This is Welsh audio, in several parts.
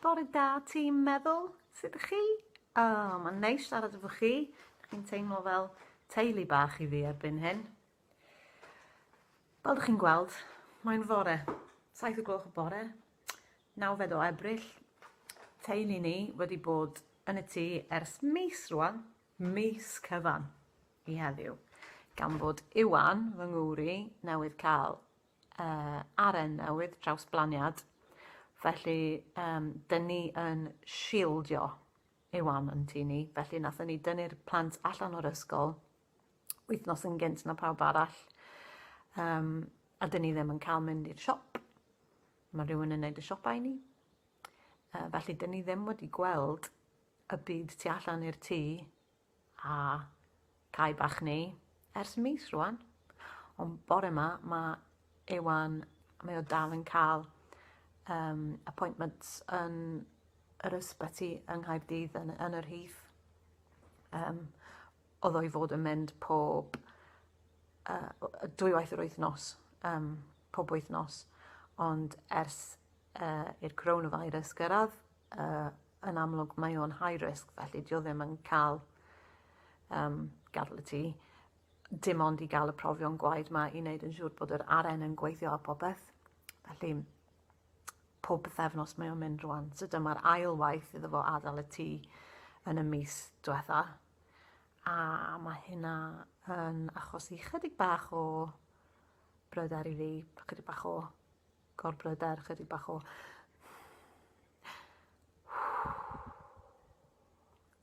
Bore da tîm meddwl, sut ydych chi? O, oh, mae'n neis siarad efo chi. Chi'n teimlo fel teulu bach i fi erbyn hyn. Fel ydych chi'n gweld, mae'n fore, 7 o gloch y bore, 9 o Ebrill. Teulu ni wedi bod yn y tŷ ers mis rwan, mis cyfan i heddiw, gan fod Iwan, fy ngŵr i, newydd cael uh, aren newydd, trawsblaniad. Felly, um, dyn ni yn shieldio Iwan yn tŷ ni. Felly, nathon ni dynnu'r plant allan o'r ysgol wythnos yn gynt na pawb arall. Um, a dyn ni ddim yn cael mynd i'r siop. Mae rhywun yn neud y siopau i ni. Uh, felly, dyn ni ddim wedi gweld y byd tu allan i'r tŷ a cae bach ni ers mis rwan. Ond bore ma, mae Iwan, mae o dal yn cael um, appointments yn yr ysbyty yng Nghaerdydd yn, yn yr Heath. Um, oedd o i fod yn mynd pob uh, dwywaith yr wythnos, um, pob wythnos, ond ers uh, i'r coronavirus gyrraedd, uh, yn amlwg mae o'n high risk, felly dio ddim yn cael um, gadael y tŷ. Dim ond i gael y profion gwaed ma i wneud yn siŵr bod yr aren yn gweithio a popeth. Felly, pob pythefnos mae o'n mynd rwan. So dyma'r ail waith iddo fo adael y tŷ yn y mis diwetha. A mae hynna yn achosi chydig bach o bryder i fi, chydig bach o gorbryder, chydig bach o...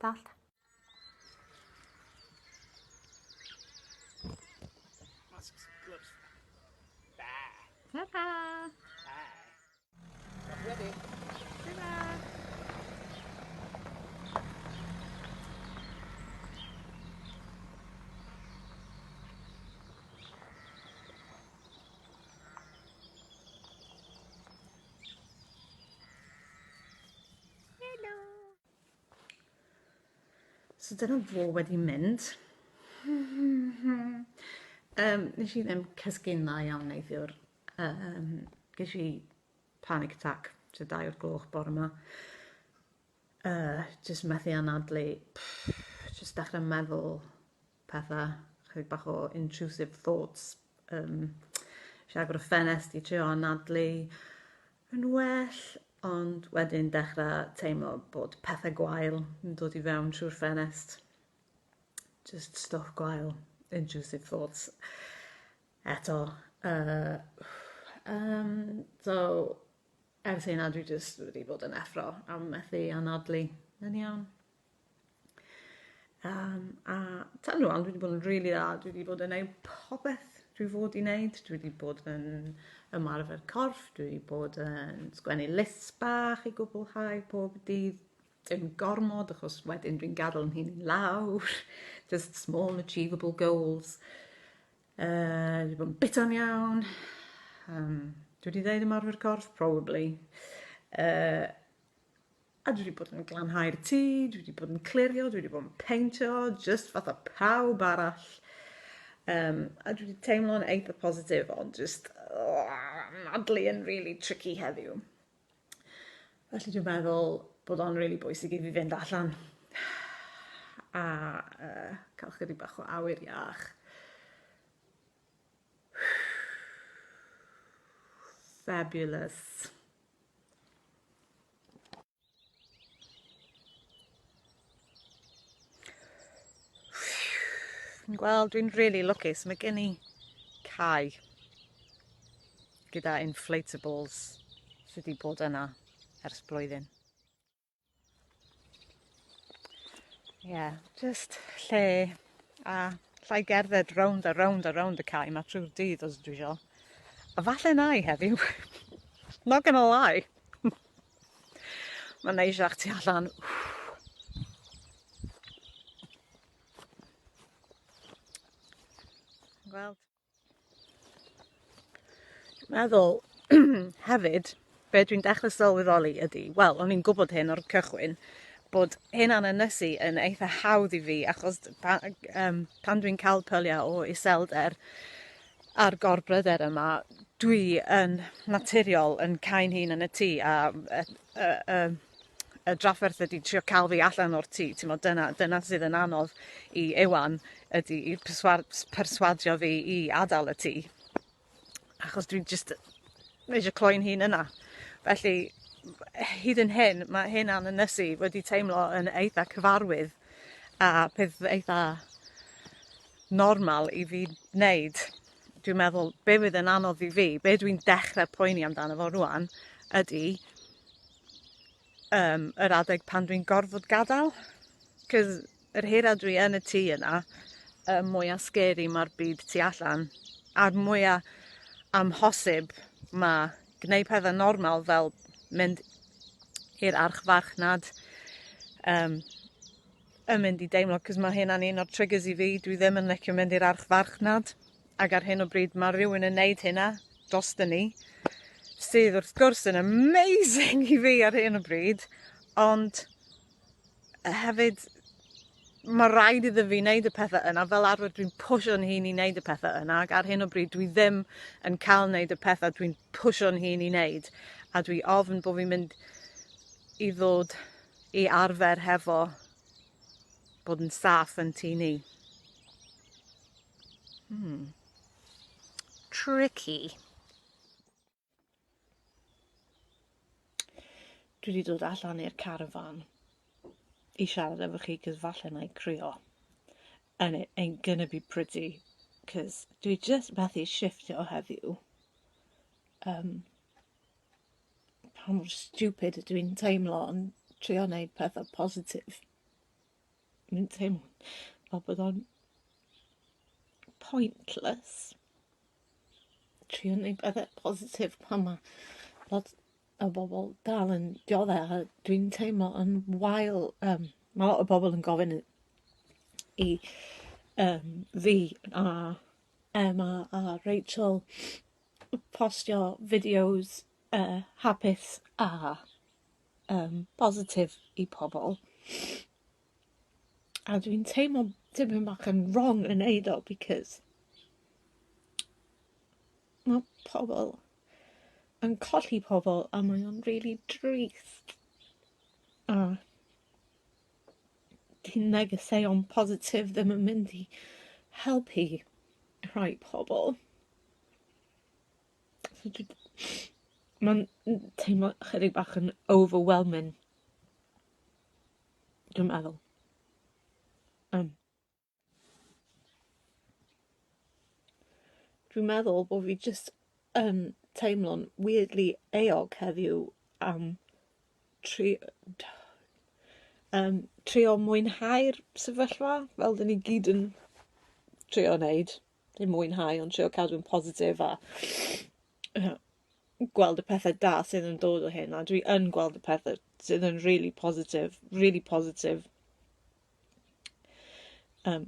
Dallt? Masks, gloves. Bye. Ta-ra! Bye. Ready? Ta-ra! Helo! So dyna fo wedi mynd. um, nes i ddim cysgu'n dda iawn neithiwr. Um, ges i panic attack tua 2 o'r gloch bore yma. Uh, just methu anadlu. Pff, just dechrau meddwl pethau, chydig bach o intrusive thoughts. Um, nes i agor y ffenest i trio anadlu yn well, ond wedyn dechrau teimlo bod pethau gwael yn dod i fewn trwy'r ffenest. Just stwff gwael, intrusive thoughts. Eto, uh, um, so, ers hynna dwi jyst wedi bod yn effro a methu anadlu yn iawn. Um, a tan rwan, dwi wedi bod yn rili really dda. Dwi wedi bod yn gwneud popeth dwi fod i wneud. Dwi wedi bod yn ymarfer corff, dwi wedi bod yn sgwennu lists bach i gwblhau pob dydd. Dim gormod, achos wedyn dwi'n gadael yn hun i lawr. Just small achievable goals. Uh, dwi wedi bod yn bito'n iawn. Um, dwi wedi dweud ymarfer corff? Probably. Uh, A dwi 'di bod yn glanhau'r tŷ, dwi 'di bod yn clirio, dwi 'di bod yn peintio, jyst fatha pawb arall. Um, a dwi 'di teimlo'n eitha positif, ond jyst oh, anadlu yn really tricky heddiw. Felly dwi'n meddwl bod o'n really bwysig i fi fynd allan a uh, cael chydig bach o awyr iach. Fabulous. Fi'n gweld, dwi'n really lwcus. Mae gen i cae gyda inflatables sydd wedi bod yna ers blwyddyn. Ie, yeah, just lle a llai gerdded rownd a rownd a rownd y cae ma trwy'r dydd os dwi isio. A falle na i heddiw. Not gonna lie. Mae'n neisiach tu allan. Gweld? Meddwl hefyd, be dwi'n dechrau sylweddoli ydy, wel, o'n i'n gwybod hyn o'r cychwyn, bod hynna'n ynysu yn eitha hawdd i fi, achos pa, um, pan dwi'n cael pyliau o iselder a'r gorbryder yma, dwi yn naturiol yn cael hun yn y tŷ a, a, a, a Y drafferth ydy trio cael fi allan o'r tŷ, timod, dyna, dyna sydd yn anodd i Iwan, ydy i perswadio fi i adael y tŷ. Achos dwi'n jyst eisiau cloi'n hun yna. Felly, hyd yn hyn, mae hynna'n ynysu wedi teimlo yn eitha cyfarwydd a peth eitha normal i fi wneud. Dwi'n meddwl, be fydd yn anodd i fi, be dwi'n dechrau poeni amdano fo rwan, ydy um, yr adeg pan dwi'n gorfod gadael. Cos yr hira dwi yn y tŷ yna, y mwya scary mae'r byd tu allan, a'r mwya amhosib mae gwneud pethau normal fel mynd i'r archfarchnad, um, yn mynd i deimlo, cos mae hynna'n un o'r triggers i fi, dwi ddim yn licio mynd i'r archfarchnad, ac ar hyn o bryd mae rhywun yn neud hynna droston ni, sydd wrth gwrs yn amazing i fi ar hyn o bryd, ond hefyd mae rhaid iddo fi wneud y pethau yna, fel arfer dwi'n pwsio'n hun i wneud y pethau yna, ac ar hyn o bryd dwi ddim yn cael wneud y pethau dwi'n pwsio'n hun i wneud, a dwi ofn bod fi'n mynd i ddod i arfer hefo bod yn saff yn tŷ ni. Tricky. Dwi wedi dod allan i'r carafan i siarad efo chi cos falle na i crio. And it ain't gonna be pretty cos dwi jyst methu shifftio heddiw. Um, pa mor stupid ydw i'n teimlo yn trio wneud pethau positif. Dwi'n teimlo fel bod o'n pointless. Trio neud pethe positif pan ma' lot o bobol dal yn diodde a dwi'n teimlo yn wael yym ma' lot o bobol yn gofyn i i yym fi a Emma a Rachel postio fideos yy hapus a yym positif i pobol. A dwi'n teimlo tipyn bach yn wrong yn neud o because ma' pobol yn colli pobol a mae o'n rili drist. A 'di negeseuon positif ddim yn mynd i helpu rhai pobol. So dwi ma'n teimlo chydig bach yn overwhelming. Dwi'n meddwl. Yym. Dwi'n meddwl bo' fi jyst yn teimlo'n weirdly euog heddiw am tri- yym trio mwynhau'r sefyllfa fel 'dyn ni gyd yn trio neud. Dim mwynhau ond trio cadw'n positif a gweld y pethe da sydd yn dod o hyn a dwi yn gweld y pethe sydd yn rili positif rili positif. Yym.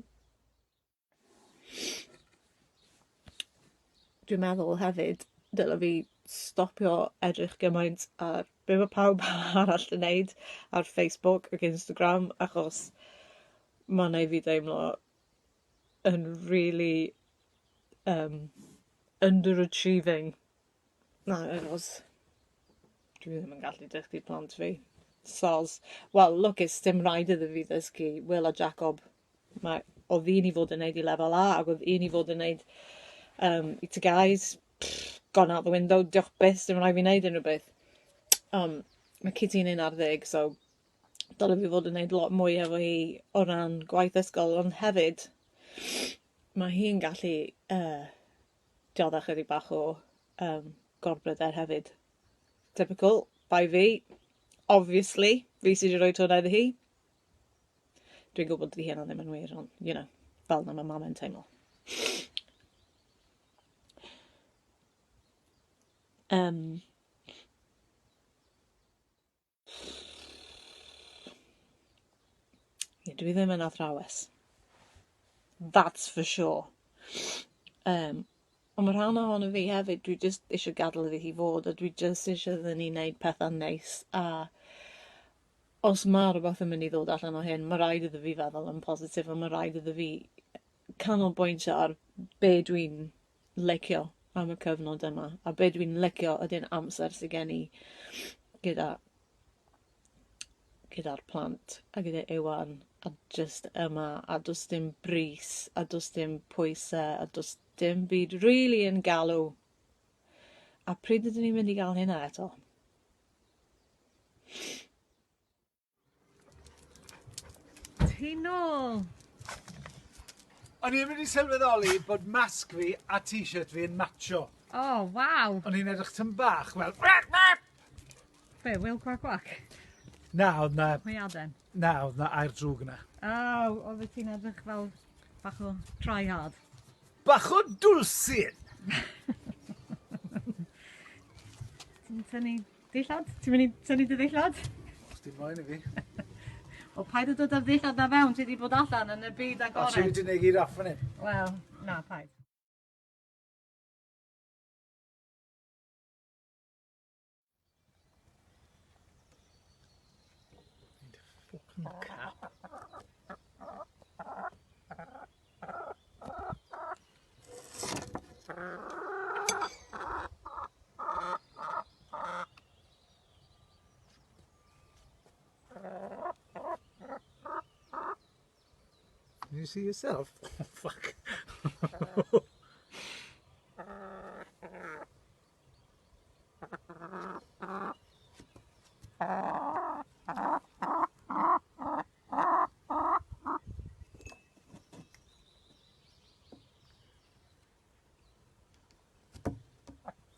Dwi'n meddwl hefyd dyle fi stopio edrych gymaint ar be' ma' pawb arall yn neud ar Facebook ac Instagram achos ma'n neu' fi deimlo yn rili yym underachieving. Na achos dwi ddim yn gallu dysgu plant fi. Soz. Wel lwcus dim rhaid iddo fi ddysgu Will a Jacob. Mae o'dd un i fod yn neud 'i lefel A ag o'dd un i fod yn neud yym 'i TGAUs. Gone out the window diolch byth dim rai' fi neud unrhyw beth. On' ma' Kitty'n un ar ddeg so dyle fi fod yn neud lot mwy efo hi o ran gwaith ysgol ond hefyd ma' hi'n gallu yy diodde chydig bach o yym gorbryder hefyd. Typical, bai fi, obviously, fi sy 'di roid hwnna iddi hi. Dwi'n gwbod dydi hynna ddim yn wir ond you know, fel 'na ma' mame'n teimlo. Yym. Ie dwi ddim yn athrawes. That's for sure. Yym on' ma' rhan ohono fi hefyd dwi jyst isio gadel iddi hi fod a dwi jyst isio iddyn ni neud petha neis a os ma' rwbeth yn mynd i ddod allan o hyn ma' raid iddo fi feddwl yn positif a ma' raid iddo fi canolbwyntio ar be' dwi'n licio am y cyfnod yma a be' dwi'n licio ydi'n amser sy gen i gyda gyda'r plant a gyda Iwan a jyst yma a does dim brys a does dim pwysau a does dim byd rili yn galw. A pryd ydyn ni'n mynd i gael hynna eto? Ti nôl! O'n i ddim wedi sylweddoli bod masg fi a t-shirt fi yn matsio. O, oh, waw! O'n i'n edrych tyn bach fel... Be, Wil Cwac Cwac? Na, oedd na... Hwyaden? Na, oedd na air drwg yna. O, oh, oedd ti'n edrych fel bach o try hard. Bach o dwlsyn! Ti'n tynnu Dillad? Ti'n mynd i tynnu dy ddillad? Os ti'n moyn i fi. Wel, paid â dod â'r ddillad na fewn, ti wedi bod allan yn y byd agored. O, ti wedi gwneud gyd off fan hyn? Wel, na, paid. Fucking cap. Can you see yourself? Oh, fuck.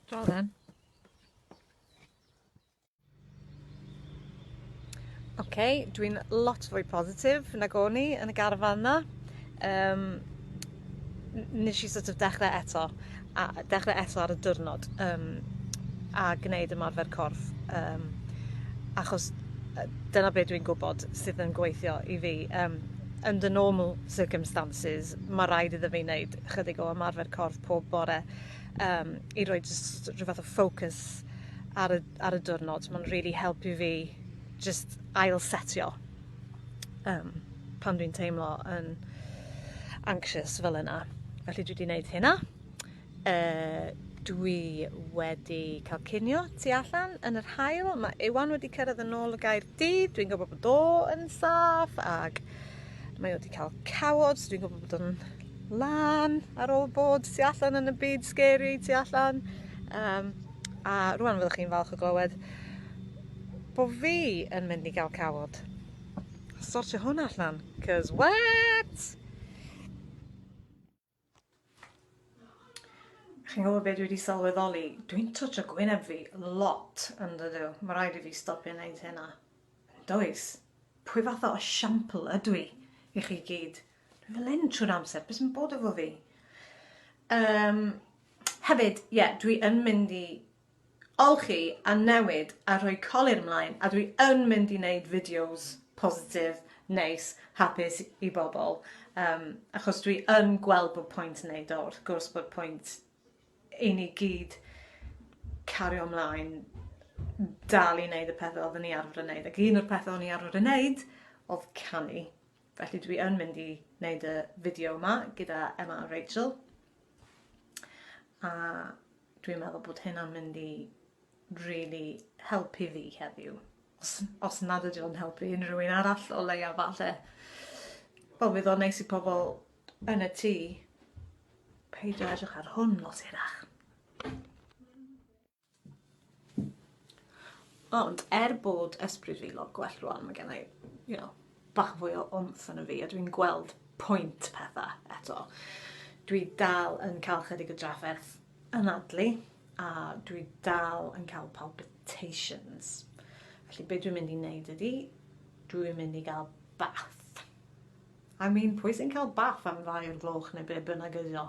Draw then. Ok, dwi'n lot fwy positif nag o'n i yn y garafan 'na. Yym nes i sort of dechrau eto a dechrau eto ar y diwrnod yym a gwneud ymarfer corff yym achos dyna be dwi'n gwybod sydd yn gweithio i fi. Yym under normal circumstances ma' raid iddo fi wneud chydig o ymarfer corff pob bore yym i roi jyst rhyw fath o focus ar y ar y diwrnod. Ma'n rili helpu fi jyst ail-setio yym pan dwi'n teimlo yn anxious fel yna. Felly dwi 'di neud hynna. Yy dwi wedi cael cinio tu allan yn yr haul. Mae Iwan wedi cyrraedd yn ôl o Gaerdydd. Dwi'n gwybod bod o yn saff ac mae o wedi cael cawod, so dwi'n gwybod bod o'n lân ar ôl bod tu allan yn y byd scary tu allan. Um, a rwan fyddwch chi'n falch o glywed bod fi yn mynd i gael cawod. Sortio hwn allan, cos what? Chi'n gwybod beth dwi wedi sylweddoli? Dwi'n twtsio gwyneb fi lot yn dydw. Mae rhaid i fi stopio wneud hynna. Does? Pwy fath o esiampl ydw i i chi gyd? Dwi fel hyn trwy'r amser, beth sy'n bod efo fi? Um, hefyd, ie, yeah, dwi yn mynd i olchi a newid a rhoi colur ymlaen a dwi yn mynd i wneud fideos positif, neis, hapus i bobl. Um, achos dwi yn gweld bod pwynt wneud o, wrth gwrs bod pwynt i ni gyd cario ymlaen dal i wneud y pethau oedden ni arfer yn wneud. Ac un o'r pethau o'n i arfer yn wneud oedd canu. Felly dwi yn mynd i wneud y fideo yma gyda Emma a Rachel. A dwi'n meddwl bod hynna'n mynd i rili helpu fi heddiw. Os os nad ydi o'n helpu unrhyw un arall o leia falle. Wel fydd o'n neis i pobol yn y tŷ peidio edrych ar hwn lot hirach. Ond er bod ysbryd fi lot gwell rwan ma' genna i you know bach fwy o wmff yno fi a dwi'n gweld pwynt petha eto. Dwi dal yn ca'l chydig o drafferth anadlu a dwi dal yn ca'l palpitations. Felly be' dwi'n mynd i neud ydi dwi'n mynd i ga'l bath. I mean pwy sy'n ca'l bath am ddau o'r gloch ne' be' bynnag ydi o?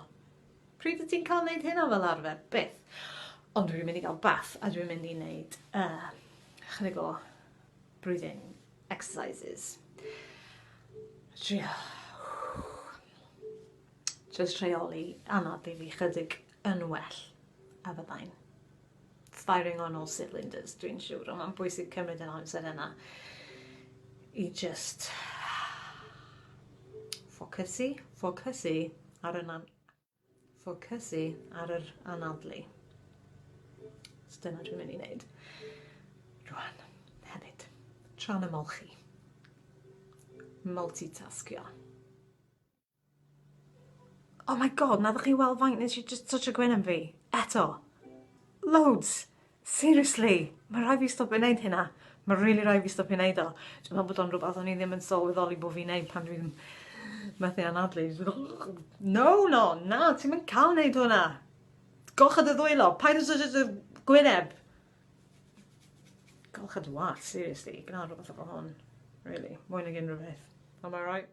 Pryd wyt ti'n cael wneud hynna fel arfer? Byth. Ond dwi'n mynd i gael bath a dwi'n mynd i wneud uh, chydig o breathing exercises. Trio. Just rheoli anadlu fi chydig yn well a fyddai'n firing on all cylinders, dwi'n siŵr, ond mae'n bwysig cymryd yr amser yna i just ffocysu, ffocysu ar y ffocysu ar yr anadlu. So dyna dwi'n mynd i wneud rwan hefyd, tra'n ymolchi. Multitascio. Oh my God, naddoch chi weld faint nes i just touch o gwyneb fi? Eto. Loads. Seriously. Mae rhaid fi stopio wneud hynna. Mae really rhaid fi stopio wneud o. Dwi'n meddwl bod o'n rhywbeth o'n i ddim yn sylweddoli bod fi'n neud pan dwi'n methu anadlu. No, no, na, ti'm yn cael neud hwnna. Golcha dy ddwylo, paid â touch dy gwyneb. Golcha dy wallt, seriously. Gwna rhywbeth efo hwn. Really, mwy nag unrhyw beth. Am I right?